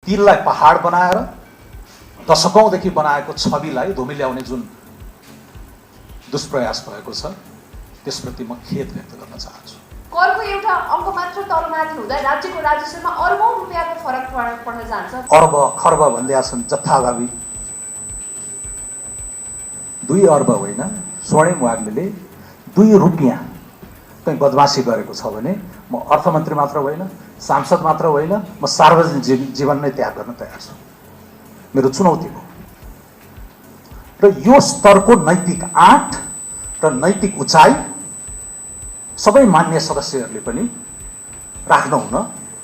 तिललाई पहाड बनाएर दशकौंदेखि बनाएको छविलाई धुमिल्याउने जुन दुष्प्रयास भएको छ त्यसप्रति म खेद व्यक्त गर्न चाहन्छु। करको एउटा अङ्क मात्र तलमाथि हुँदा राज्यको राजस्वमा अर्बौं रुपियाँको फरक पर्न जान्छ। अर्ब खर्ब भन्दै छन् जथाभावी। 2 अर्ब होइन, स्वर्णिम वाग्मीले 2 रुपियाँ कहीँ बदमासी गरेको छ भने म अर्थमन्त्री मात्र होइन, सांसद मात्र होइन, म सार्वजनिक जीवन नै त्याग गर्न तयार छु। मेरो चुनौती हो। र यो स्तरको नैतिक आँट र नैतिक उचाइ सबै मान्य सदस्यहरूले पनि राख्नुहुन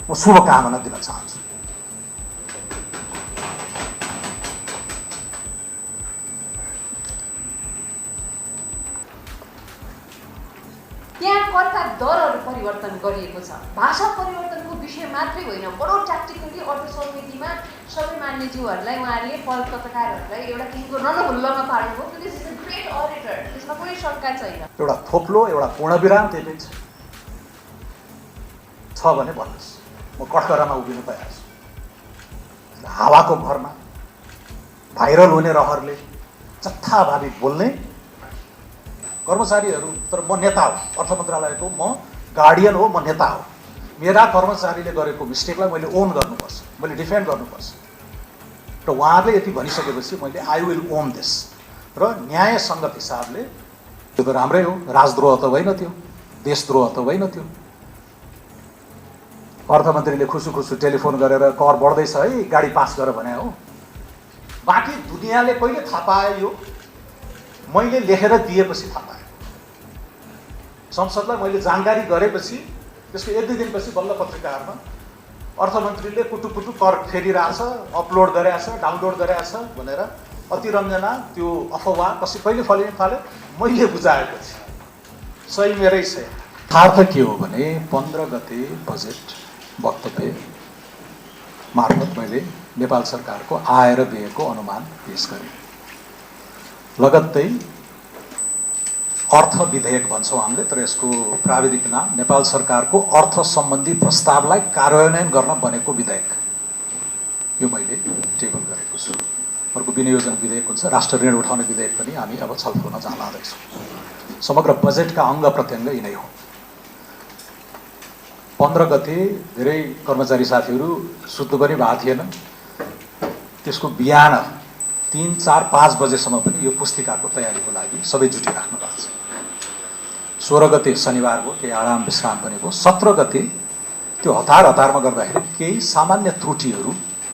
म शुभकामना दिन चाहन्छु। त्यहाँ करका दरहरू परिवर्तन गरिएको छ। भाषा परिवर्तनको विषय मात्रै होइन, बडो ट्याक्टिकली अर्थ समितिमा सबै मान्यज्यूहरूलाई उहाँहरूले पत्रकारहरूलाई एउटा किसिमको रणभुल्लमा पार्नुभयो। This is a great auditor, त्यसमा कुनै शङ्का छैन। एउटा थोप्लो, एउटा पूर्णविराम त्यही छ भने भन्नुहोस्, म कठघरामा उभिन तयार छु। हावाको भरमा भाइरल हुने रहरले जथाभावी बोल्ने कर्मचारीहरू, तर म नेता हो, अर्थ मन्त्रालयको म गार्डियन हो, म नेता हो। मेरा कर्मचारीले गरेको मिस्टेकलाई मैले ओन गर्नुपर्छ, मैले डिफेन्ड गर्नुपर्छ। र उहाँहरूले यति भनिसकेपछि मैले आई विल ओन दिस। र न्याय सङ्गत हिसाबले त्यो त राम्रै हो, राजद्रोह त होइन त्यो, देशद्रोह त होइन त्यो। अर्थमन्त्रीले खुसु टेलिफोन गरेर कर बढ्दैछ है, गाडी पास गर भने हो। बाँकी दुनियाँले कहिले थाहा पायो? मैले लेखेर दिएपछि थाहा पाएँ। संसदलाई मैले जानकारी गरेपछि त्यसको 1-2 दिनपछि बल्ल पत्रिकाहरूमा अर्थमन्त्रीले कुटुकुटु कर फेरिरहेछ, अपलोड गरेछ, डाउनलोड गरेछ भनेर अतिरञ्जना त्यो अफवाह कहिले फलिन थाल्यो, मैले बुझाएपछि सही मेरै छ। यथार्थ के हो भने 15 गते बजेट वक्तव्य मार्फत मैले नेपाल सरकारको आय र व्ययको अनुमान पेश गरेँ। लगत्तै अर्थ विधेयक भन्छौँ हामीले, तर यसको प्राविधिक नाम नेपाल सरकारको अर्थ सम्बन्धी प्रस्तावलाई कार्यान्वयन गर्न बनेको विधेयक, यो मैले टेबल गरेको छु। अर्को विनियोजन विधेयक हुन्छ, राष्ट्र ऋण उठाउने विधेयक पनि हामी अब छलफलमा जाँदैछौँ। समग्र बजेटका अङ्ग प्रत्यङ्ग यिनै हो। 15 गते धेरै कर्मचारी साथीहरू सुत्नु पनि भएको थिएन। त्यसको बिहान 3, 4, 5 बजेसम्म पनि यो पुस्तिकाको तयारीको लागि सबै जुटिराख्नु भएको छ। 16 गते शनिबार हो, केही आराम विश्राम पनि भयो। 17 गते त्यो हतारमा गर्दाखेरि केही सामान्य त्रुटिहरू